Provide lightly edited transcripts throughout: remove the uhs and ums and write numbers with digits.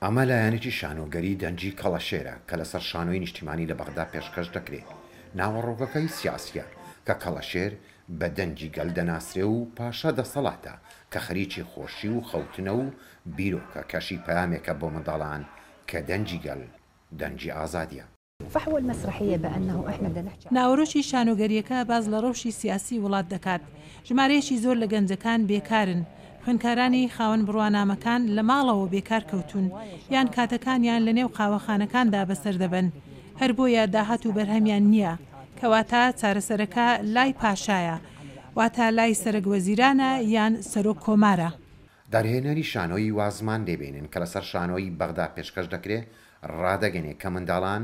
ئەمە لایەنێکی شانۆگەری دەنگی کەڵەشێرە کە لەسەر شانۆی نیشتیمانی لە بەغدا پێشکەش دەکرێ. ناوەڕۆکەکەی سیاسییە کە کەڵەشێر بە دەنگی گەل دەناسرێ و پاشا دەسەڵاتە کە خەریکی خۆشی و خەوتنە و بیرۆکەکەشی پەیامێکە بۆ منداڵان کە دەنگی گەل دەنگی ئازادییە. ناوەرۆکی شانۆگەرییەکە باس لە ڕەوشی سیاسی وڵات دەکات، ژمارەیەکی زۆر لە گەنجەکان بێکارن، خوێندکارانی خاوەن بڕوانامەکان لە ماڵەوە بێکار کەوتوون یان کاتەکانیان لە نێو قاوەخانەکاندا بەسەر دەبەن، هەر بۆیە داهات و بەرهەمیان نییە، کەواتە چارەسەرەکە لای پاشایە، واتە لای سەرەک وەزیرانە یان سەرۆک کۆمارە. دەرهێنەری شانۆی وازمان لێ بێنن کە لەسەر شانۆی بەغدا پێشکەش دەکرێ، ڕادەگەنێ کە منداڵان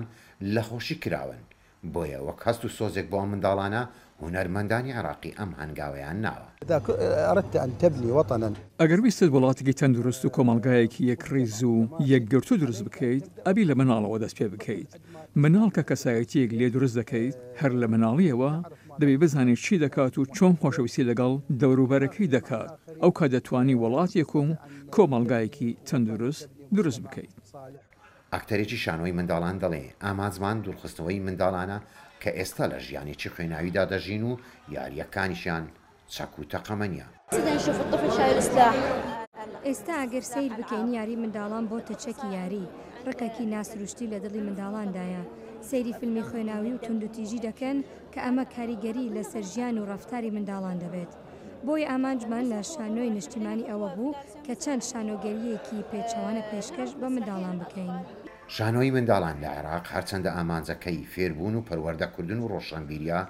لە خۆشی کراون، بۆیە وەک هەست و سۆزێک بۆ ئەم منداڵانە، هونەرمەندانی عێراقی ئەم هەنگاوەیان ناوە. ئەگەر ویستت وڵاتێکی تەندروست و کۆمەڵگایەکی یەکڕیز و یەکگرتوو دروست بکەیت، ئەبی لە مناڵەوە دەست پێ بکەیت. مناڵ کە کەسایەتییەک لێ دروست دەکەیت، هەر لە مناڵییەوە دەبی بزانیت چی دەکات و چۆن خۆشەویستی لەگەڵ دەوروبەرەکەی دەکات، ئەوکات دەتوانی وڵاتێک و کۆمەڵگایەکی تەندروست دروست بکەیت. ئەکتەرێکی شانۆی منداڵان دەڵێ، ئامانجمان دوورخستنەوەی منداڵانە کە ئێستا لە ژیانێکی خوێناویدا دەژین و یارییەکانیشیان چەک و تەقەمەنییە. ئێستا ئەگەر سەیر بکەین یاری منداڵان بۆتە چەکی یاری، ڕقێکی ناسروشتی لە دڵی منداڵاندایە، سەیری فیلمی خوێناوی و توندوتیژی دەکەن کە ئەمە کاریگەری لەسەر ژیان و ڕەفتاری منداڵان دەبێت. بۆیە ئامانجمان لە شانۆی نشتیمانی ئەوە بوو کە چەند شانۆگەرییەکی پێچەوانە پێشکەش بە منداڵان بکەین. شانۆی منداڵان لە عێراق هەرچەندە ئامانجەکەی فێربوون و پەروەردەکردن و ڕۆشەنبیرییە،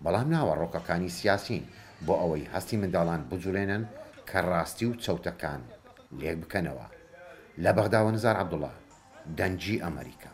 بەڵام ناوەڕۆکەکانی سیاسین بۆ ئەوەی هەستی منداڵان بجوڵێنن کە ڕاستی و چەوتەکان لێک بکەنەوە. لە بەغداوە نزار عەبدوڵا، دەنگی ئەمەریکا.